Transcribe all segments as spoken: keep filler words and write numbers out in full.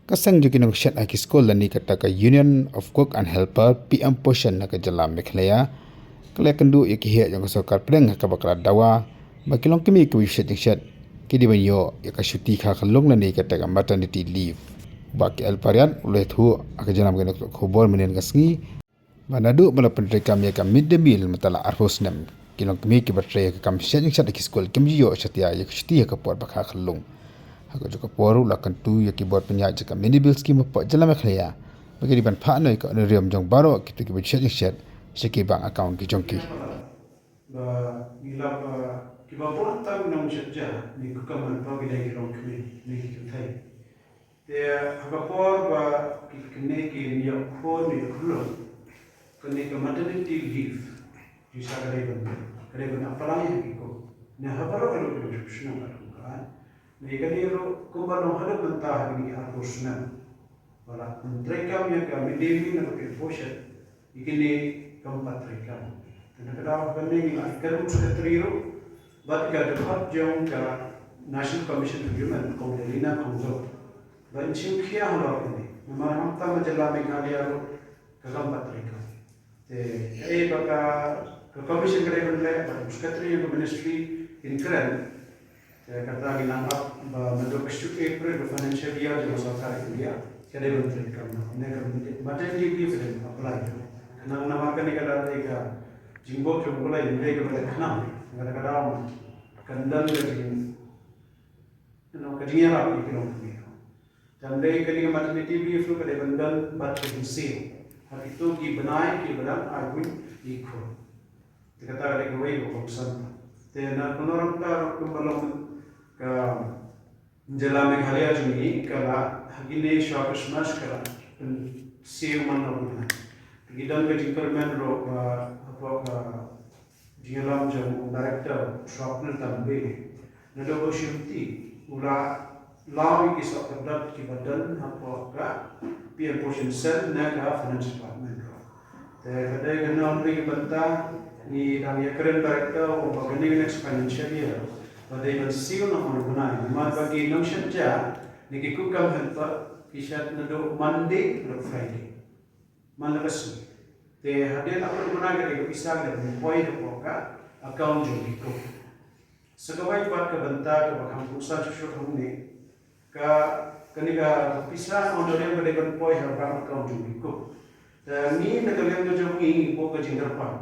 Ka seng jong ki nongshet ha ki skul lane kata ka Union of Cook and Helper P M Poshan na ka jylla Meghalaya ka la ïakynduh ïa ki heh jong ka sorkar pdeng ha kaba ka la dawa ba ki longkmie kiba shet jingshet ki dei ban ïoh ïa ka shuti kha khyllung lane kata ka maternity leave. Bah K L Pariat u la ïathuh ha ka jingïalam bad ki nongthoh khubor mynhynnin ka sngi ba naduh ba la pyntreikam ïa ka mid day meal mynta la arphew snem, ki longkmie kiba trei ha ka kam shet jingshet ha ki skul kim ju ïoh satia ïa ka shuti ha ka por ba kha khyllung. Ha kajuh ka por u la kyntu ïa ki bor pynïaid jong ka mid day meal scheme hapoh jylla Meghalaya ba ki dei ban phah noh ïa ka honorarium jong baroh kito kiba shet jingshet sha ki bank account ki jong ki. Ba ngi lap, uh, kiba bun tam nongshit ja, ne kukam man pa ki dei ki longkmie, ne ki kynthei. Te ha ka por ba ki kane ki ïoh khun, ïoh khyllung, kane ka maternity leave, jingsa ka dei ban, ka dei ban apply ha ki ko. Ne ha baroh ka dei ban shu shnong ka dei ka. Ne kane ruh kumba long haduh mynta ha kine ki arphew snem. Ba la pyntreikam ïa ka mid day meal na ka P M Poshan, ïa kine kam pat treikam. Te na ka daw kane ngi la ïakren u secretary ruh bad ka dkhot jong ka National Commission for Women, Kong Delina Khongjaw, ba in shim khia halor kane. Namar khamtam ha jylla Meghalaya ruh ka kam pat treikam. Te kaei ba ka, ka commission ka dei ban leh, bad u secretary jong ka ministry kin kren. Te kata ngi nang ap ba naduh ka shu April ka financial year jong ka sorkar India ka dei ban treikam noh. Ne ka maternity leave ka dei ban apply. Khnang namar kane ka dei ka jingbud jong U Blei, U Blei ka dei khnang. Kata ka daw kan don ka jing, you know, ka jingïarap ïa ki longkmie. Te ym dei kane ka maternity leave ruh ka dei ban don bad ka jingsiew ha kito ki bnai kiba dang ai buiñ ïa ki khun. Te kata ka dei kawei ka kongsan. Te na ka nongrang ka ruh kumba long ka jylla Meghalaya jong ngi ka la ha kine shuwa Christmas ka la pynsiew man la u bnai. Te ki don ka jingkyrmen ruh ba hapoh ka jingïalam jong u Director Swapnil Tambe, naduh ba u shim ti u la law ïa ki soh kyrdan kiba don hapoh ka P M Poshan Cell na ka Finance Department ruh. Te ka dei ka nongrim bynta ngi dang ïakren Director ba kane ka next financial year ba dei ban siew noh man u bnai namar ba ki nongshit ja ne ki kukam helper ki shet naduh Monday haduh Friday. Man la ka sngi. Te hadien la ka bnai ka dei ka pisa ka dei ban poi hapoh ka account jong ki cook. Sa kawei pat ka bynta kaba kham kongsan shuh shuh hangne ka, kane ka pisa honorarium ka dei ban poi ha ka bank account jong ki cook. Te ngi na ka liang ka jong ngi ngi buh ka jingkyrpad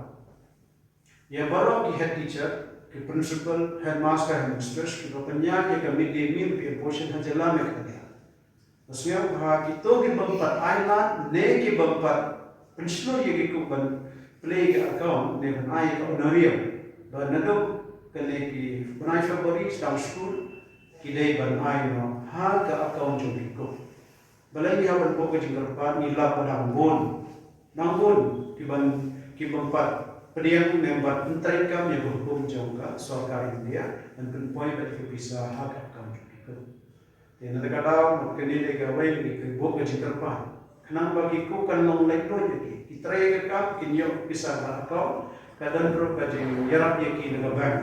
ïa baroh ki head teacher, ki principal, headmaster, headmistress kiba pynïaid ïa ka mid day meal, P M Poshan ha jylla Meghalaya. Nga sngew ba kito ki bym pat ai lad ne ki bym pat pynshlur ïa ki cook ban plie ka account ne ban ai ka honorarium ba naduh kane ki bnai February sdang skul ki dei ban ai noh ha ka account jong ki cook. Balei ngi hap ban buh ka jingkyrpad? Ngi lap ba dang bun, dang bun ki ban, ki bym pat pdiang ne bym pat pyntreikam ïa ka hukum jong ka sorkar India ban pynpoi bad ïa ka pisa ha ka account jong ki cook. Te na kata ka daw, mut kane dei kawei ngi buh ka jingkyrpad khnang ba ki cook kan long laitluid ïa ki, ki trei ka kam, kin ïoh pisa na account, ka don ruh ka jingïarap ïa ki na ka bank.